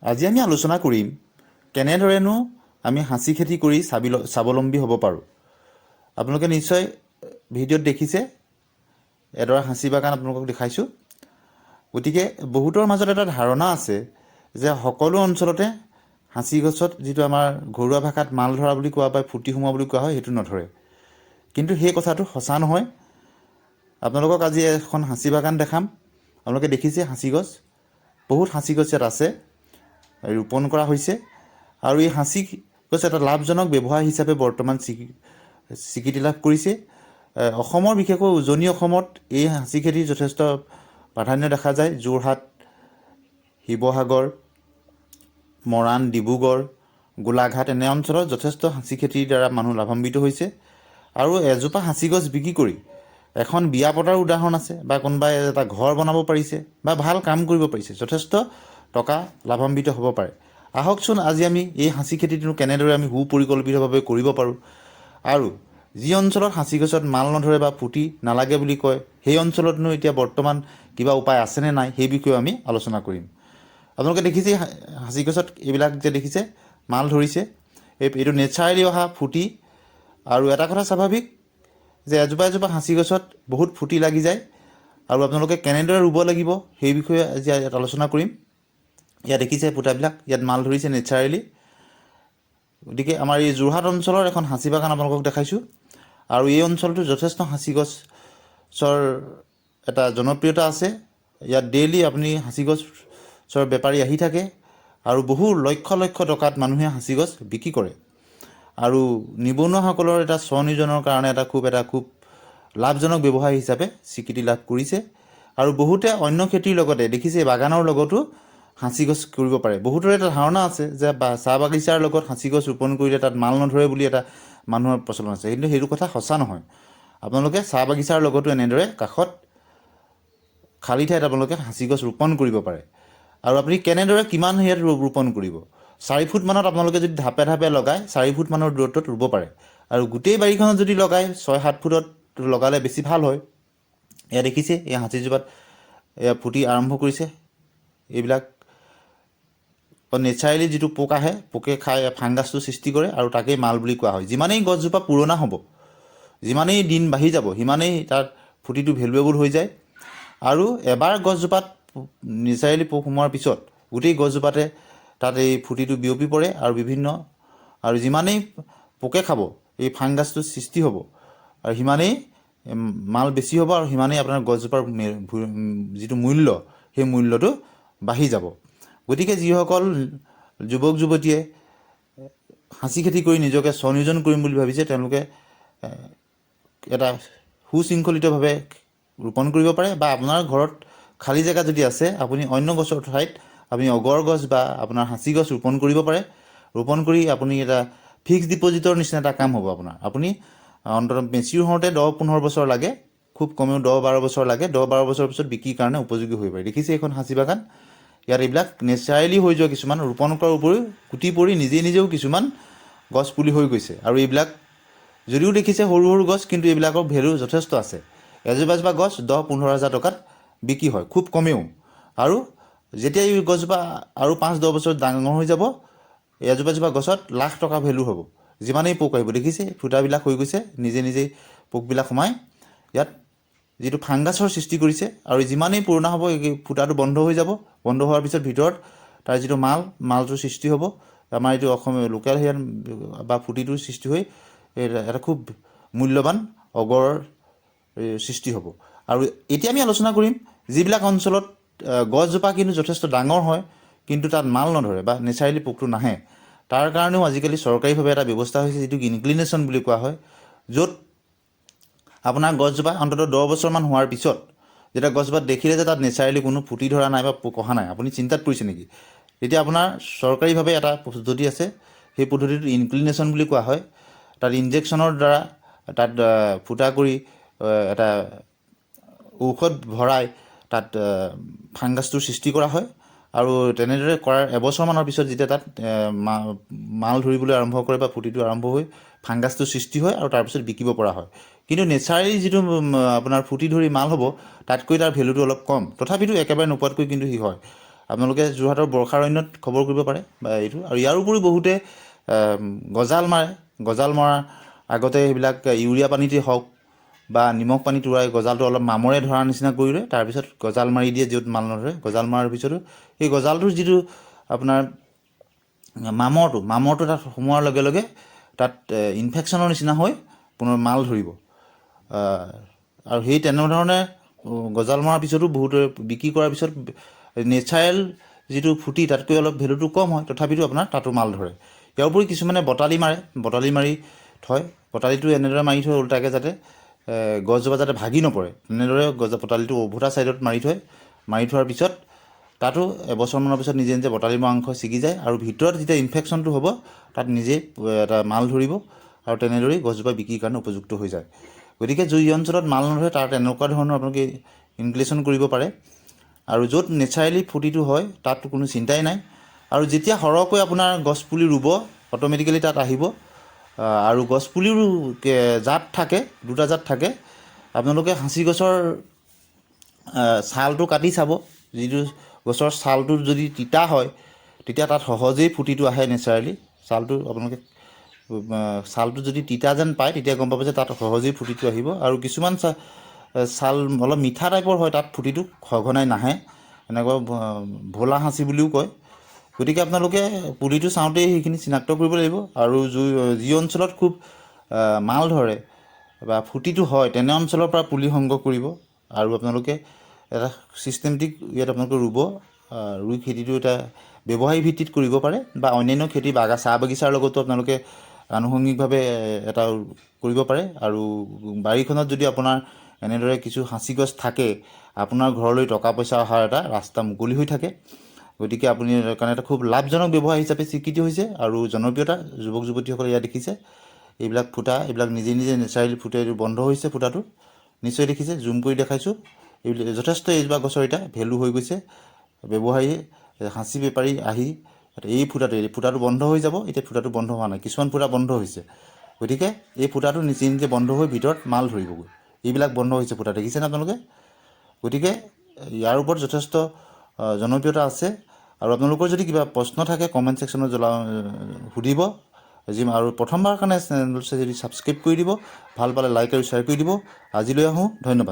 আজি আমি আলোচনা কৰিম কেনেদৰেনো আমি সাঁচি খেতি কৰি স্বাৱলম্বী হ'ব পাৰোঁ। আপোনালোকে নিশ্চয় ভিডিঅ'ত দেখিছে, এডৰা সাঁচি বাগান আপোনালোকক দেখাইছোঁ। গতিকে বহুতৰ মাজত এটা ধাৰণা আছে যে সকলো অঞ্চলতে সাঁচি গছত যিটো আমাৰ ঘৰুৱা ভাষাত মাল ধৰা বুলি কোৱা বা ফুটি সোমোৱা বুলি কোৱা হয়, সেইটো নধৰে। কিন্তু সেই কথাটো সঁচা নহয়। আপোনালোকক আজি এখন সাঁচি বাগান দেখাম। আপোনালোকে দেখিছে সাঁচি গছ, বহুত সাঁচি গছ ইয়াত আছে, ৰোপণ কৰা হৈছে। আৰু এই সাঁচি গছ এটা লাভজনক ব্যৱসায় হিচাপে বৰ্তমান স্বীকৃতি লাভ কৰিছে। অসমৰ, বিশেষকৈ উজনি অসমত এই সাঁচি খেতিৰ যথেষ্ট প্ৰাধান্য দেখা যায়। যোৰহাট, শিৱসাগৰ, মৰাণ, ডিব্ৰুগড়, গোলাঘাট এনে অঞ্চলত যথেষ্ট সাঁচি খেতিৰ দ্বাৰা মানুহ লাভান্বিত হৈছে। আৰু এজোপা সাঁচি গছ বিক্ৰী কৰি এখন বিয়া পতাৰ উদাহৰণ আছে, বা কোনোবাই এটা ঘৰ বনাব পাৰিছে বা ভাল কাম কৰিব পাৰিছে, যথেষ্ট টকা লাভান্বিত হ'ব পাৰে। আহকচোন, আজি আমি এই সাঁচি খেতিটো কেনেদৰে আমি সুপৰিকল্পিতভাৱে কৰিব পাৰোঁ আৰু যি অঞ্চলত সাঁচি গছত মাল নধৰে বা ফুটি নালাগে বুলি কয়, সেই অঞ্চলতনো এতিয়া বৰ্তমান কিবা উপায় আছেনে নাই, সেই বিষয়েও আমি আলোচনা কৰিম। আপোনালোকে দেখিছে, সাঁচি গছত এইবিলাক যে দেখিছে মাল ধৰিছে, এইটো নেচাৰেলি অহা ফুটি। আৰু এটা কথা স্বাভাৱিক যে এজোপা এজোপা সাঁচি গছত বহুত ফুটি লাগি যায়। আৰু আপোনালোকে কেনেদৰে ৰুব লাগিব, সেই বিষয়ে আজি ইয়াত আলোচনা কৰিম। ইয়াত দেখিছে ফুটাবিলাক, ইয়াত মাল ধৰিছে নেচাৰেলি। গতিকে আমাৰ এই যোৰহাট অঞ্চলৰ এখন সাঁচি বাগান আপোনালোকক দেখাইছোঁ। আৰু এই অঞ্চলটো যথেষ্ট সাঁচি গছৰ এটা জনপ্ৰিয়তা আছে। ইয়াত ডেইলি আপুনি সাঁচি গছৰ বেপাৰী আহি থাকে আৰু বহু লক্ষ লক্ষ টকাত মানুহে সাঁচি গছ বিক্ৰী কৰে। আৰু নিবনুৱাসকলৰ এটা স্বনিয়োজনৰ কাৰণে এটা খুব লাভজনক ব্যৱসায় হিচাপে স্বীকৃতি লাভ কৰিছে। আৰু বহুতে অন্য খেতিৰ লগতে, দেখিছে, বাগানৰ লগতো সাঁচি গছ কৰিব পাৰে। বহুতৰে এটা ধাৰণা আছে যে বা চাহ বাগিচাৰ লগত সাঁচি গছ ৰোপণ কৰিলে তাত মাল নধৰে বুলি এটা মানুহৰ প্ৰচলন আছে। কিন্তু সেইটো কথা সঁচা নহয়। আপোনালোকে চাহ বাগিচাৰ লগতো এনেদৰে কাষত খালী ঠাইত আপোনালোকে সাঁচি গছ ৰোপণ কৰিব পাৰে। আৰু আপুনি কেনেদৰে কিমান ইয়াত ৰোপণ কৰিব? 4 ফুট মানত আপোনালোকে যদি ঢাপে ঢাপে লগায়, 4 ফুট মানৰ দূৰত্বত ৰুব পাৰে। আৰু গোটেই বাৰীখনত যদি লগায়, 6-7 ফুটত লগালে বেছি ভাল হয়। এয়া দেখিছে, এই সাঁচীজোপাত এয়া ফুটি আৰম্ভ কৰিছে। এইবিলাক নেচাৰেলি যিটো পোক আহে, পোকে খাই ফাংগাছটো সৃষ্টি কৰে আৰু তাকেই মাল বুলি কোৱা হয়। যিমানেই গছজোপা পুৰণা হ'ব, যিমানেই দিন বাঢ়ি যাব, সিমানেই তাৰ ফুটিটো ভেলুৱেবল হৈ যায়। আৰু এবাৰ গছজোপাত নেচাৰেলি পোক সোমোৱাৰ পিছত গোটেই গছজোপাতে তাত এই ফুটিটো বিয়পি পৰে। আৰু বিভিন্ন আৰু যিমানেই পোকে খাব, এই ফাংগাছটো সৃষ্টি হ'ব আৰু সিমানেই মাল বেছি হ'ব আৰু সিমানেই আপোনাৰ গছজোপাৰ যিটো মূল্য, সেই মূল্যটো বাঢ়ি যাব। গতিকে যিসকল যুৱক যুৱতীয়ে সাঁচি খেতি কৰি নিজকে স্বনিয়োজন কৰিম বুলি ভাবিছে, তেওঁলোকে এটা সুশৃংখলিতভাৱে ৰোপণ কৰিব পাৰে। বা আপোনাৰ ঘৰত খালী জেগা যদি আছে, আপুনি অন্য গছৰ ঠাইত আপুনি অগৰ গছ বা আপোনাৰ সাঁচি গছ ৰোপণ কৰিব পাৰে। ৰোপণ কৰি আপুনি এটা ফিক্সড ডিপ'জিটৰ নিচিনা এটা কাম হ'ব আপোনাৰ। আপুনি অন্ততঃ মেচিউৰ হওঁতে 10-15 বছৰ লাগে, খুব কমেও 10-12 বছৰ লাগে। 10-12 বছৰৰ পিছত বিক্ৰীৰ কাৰণে উপযোগী হৈ পৰে। দেখিছে এইখন সাঁচি বাগান, ইয়াত এইবিলাক নেচাৰেলি হৈ যোৱা কিছুমান ৰোপণ কৰাৰ উপৰিও গুটি পৰি নিজে নিজেও কিছুমান গছ পুলি হৈ গৈছে। আৰু এইবিলাক যদিও দেখিছে সৰু সৰু গছ, কিন্তু এইবিলাকৰ ভেলু যথেষ্ট আছে। এজোপা এজোপা গছ 10-15 হাজাৰ টকাত বিক্ৰী হয় খুব কমেও। আৰু যেতিয়া এই গছজোপা আৰু 5-10 বছৰ ডাঙৰ হৈ যাব, এজোপা এজোপা গছত লাখ টকা ভেলু হ'ব, যিমানেই পোক আহিব। দেখিছে, ফুটাবিলাক হৈ গৈছে, নিজে নিজেই পোকবিলাক সোমাই ইয়াত যিটো ফাংগাছৰ সৃষ্টি কৰিছে। আৰু যিমানেই পুৰণা হ'ব, এই ফুটাটো বন্ধ হৈ যাব। বন্ধ হোৱাৰ পিছত ভিতৰত তাৰ যিটো মালটোৰ সৃষ্টি হ'ব, আমাৰ এইটো অসম লোকেল সেয়া বা ফুটিটোৰ সৃষ্টি হৈ এই এটা খুব মূল্যৱান অগৰৰ সৃষ্টি হ'ব। আৰু এতিয়া আমি আলোচনা কৰিম যিবিলাক অঞ্চলত গছজোপা কিন্তু যথেষ্ট ডাঙৰ হয়, কিন্তু তাত মাল নধৰে বা নেচাৰেলি পোকটো নাহে, তাৰ কাৰণেও আজিকালি চৰকাৰীভাৱে এটা ব্যৱস্থা হৈছে, যিটোক ইনক্লিনেশ্যন বুলি কোৱা হয়, য'ত আপোনাৰ গছজোপা অন্ততঃ 10 বছৰমান হোৱাৰ পিছত যেতিয়া গছজোপাত দেখিলে যে তাত নেচাৰেলি কোনো ফুটি ধৰা নাই বা পোক অহা নাই, আপুনি চিন্তাত পৰিছে নেকি? তেতিয়া আপোনাৰ চৰকাৰীভাৱে এটা পদ্ধতি আছে। সেই পদ্ধতিটো ইনক্লিনেশ্যন বুলি কোৱা হয়। তাত ইনজেকশ্যনৰ দ্বাৰা তাত ফুটা কৰি এটা ঔষধ ভৰাই তাত ফাংগাছটোৰ সৃষ্টি কৰা হয়। আৰু তেনেদৰে কৰাৰ এবছৰমানৰ পিছত যেতিয়া তাত মাল ধৰিবলৈ আৰম্ভ কৰে বা ফুটিটো আৰম্ভ হৈ ফাংগাছটোৰ সৃষ্টি হয় আৰু তাৰপিছত বিকিব পৰা হয়। কিন্তু নেচাৰেলি যিটো আপোনাৰ ফুটি ধৰি মাল হ'ব, তাতকৈ তাৰ ভেলুটো অলপ কম। তথাপিতো একেবাৰে নোপোৱাতকৈ কিন্তু সি হয়। আপোনালোকে যোৰহাটৰ বৰ্ষাৰণ্যত খবৰ কৰিব পাৰে বা এইটো। আৰু ইয়াৰ উপৰিও বহুতে গজাল মাৰে। গজাল মৰাৰ আগতে সেইবিলাক ইউৰিয়া পানীতেই হওক বা নিমখ পানী উৰাই গজালটো অলপ মামৰে ধৰাৰ নিচিনা কৰি লয়, তাৰপিছত গজাল মাৰি দিয়ে য'ত মাল নধৰে। গজাল মৰাৰ পিছতো সেই গজালটোৰ যিটো আপোনাৰ মামৰটো তাত সোমোৱাৰ লগে লগে তাত ইনফেকশ্যনৰ নিচিনা হৈ পুনৰ মাল ধৰিব। আৰু সেই তেনেধৰণে গজাল মৰাৰ পিছতো বহুতে বিক্ৰী কৰাৰ পিছত নেচাৰেল যিটো ফুটি তাতকৈ অলপ ভেলুটো কম হয়, তথাপিতো আপোনাৰ তাতো মাল ধৰে। ইয়াৰ উপৰি কিছুমানে বটালি মাৰে, বটালি মাৰি থয়। বটালিটো এনেদৰে মাৰি থয় ওলোটাকৈ যাতে গছজোপা যাতে ভাগি নপৰে, তেনেদৰে গছ বটালিটো ওভোটা ছাইডত মাৰি থয়। মাৰি থোৱাৰ পিছত তাতো এবছৰমানৰ পিছত নিজে নিজে বটালি মৰা অংশ ছিগি যায় আৰু ভিতৰত যেতিয়া ইনফেকশ্যনটো হ'ব তাত নিজে এটা মাল ধৰিব আৰু তেনেদৰেই গছজোপা বিক্ৰীৰ কাৰণে উপযুক্ত হৈ যায়। গতিকে যি অঞ্চলত মাল নধৰে তাৰ তেনেকুৱা ধৰণৰ আপোনালোকে ইনকুলেশ্যন কৰিব পাৰে। আৰু য'ত নেচাৰেলি ফুটিটো হয় তাত কোনো চিন্তাই নাই। আৰু যেতিয়া সৰহকৈ আপোনাৰ গছপুলি ৰুব অট'মেটিকেলি তাত আহিব। আৰু গছপুলিৰো জাত থাকে, দুটা জাত থাকে। আপোনালোকে সাঁচি গছৰ ছালটো কাটি চাব, যিটো গছৰ ছালটো যদি তিতা হয় তেতিয়া তাত সহজেই ফুটিটো আহে নেচাৰেলি। ছালটো আপোনালোকে ছালটো যদি তিতা যেন পায় তেতিয়া গম পাব যে তাত সহজেই ফুটিটো আহিব। আৰু কিছুমান ছাল অলপ মিঠা টাইপৰ হয়, তাত ফুটিটো সঘনাই নাহে, এনেকুৱা ভোলা সাঁচি বুলিও কয়। গতিকে আপোনালোকে পুলিটো চাওঁতেই সেইখিনি চিনাক্ত কৰিব লাগিব। আৰু যি অঞ্চলত খুব মাল ধৰে বা ফুটিটো হয় তেনে অঞ্চলৰ পৰা পুলি সংগ্ৰহ কৰিব আৰু আপোনালোকে এটা ছিষ্টেমেটিক ইয়াত আপোনালোকে ৰুব। ৰুই খেতিটো এটা ব্যৱসায়িক ভিত্তিত কৰিব পাৰে বা অন্যান্য খেতি চাহ বাগিচাৰ লগতো আপোনালোকে আনুষংগিকভাৱে এটা কৰিব পাৰে। আৰু বাৰীখনত যদি আপোনাৰ এনেদৰে কিছু সাঁচি গছ থাকে, আপোনাৰ ঘৰলৈ টকা পইচা অহাৰ এটা ৰাস্তা মুকলি হৈ থাকে। গতিকে আপুনি কাৰণে এটা খুব লাভজনক ব্যৱসায় হিচাপে স্বীকৃতি হৈছে আৰু জনপ্ৰিয়তা যুৱক যুৱতীসকলে ইয়াত দেখিছে। এইবিলাক ফুটা, এইবিলাক নিজে নিজে নেচাৰেলি ফুটে, এইটো বন্ধ হৈছে ফুটাটো, নিশ্চয় দেখিছে, জুম কৰি দেখাইছোঁ। এইবিলাক যথেষ্ট এইজোপা গছৰ এতিয়া ভেলু হৈ গৈছে। ব্যৱসায়ী সাঁচি বেপাৰী আহি এই ফুটাটো বন্ধ হৈ যাব। এতিয়া ফুটাটো বন্ধ হোৱা নাই, কিছুমান ফুটা বন্ধ হৈছে। গতিকে এই ফুটাটো নিজে নিজে বন্ধ হৈ ভিতৰত মাল ধৰিবগৈ। এইবিলাক বন্ধ হৈছে ফুটা, দেখিছেনে আপোনালোকে? গতিকে ইয়াৰ ওপৰত যথেষ্ট জনপ্ৰিয়তা আছে। আৰু আপোনালোকৰ যদি কিবা প্ৰশ্ন থাকে কমেণ্ট ছেকশ্যনত সুধিব। আৰু প্ৰথমবাৰৰ কাৰণে চেনেলটো যদি ছাবস্ক্ৰাইব কৰি দিব, ভাল পালে লাইক আৰু শ্বেয়াৰ কৰি দিব। আজিলৈ আহোঁ, ধন্যবাদ।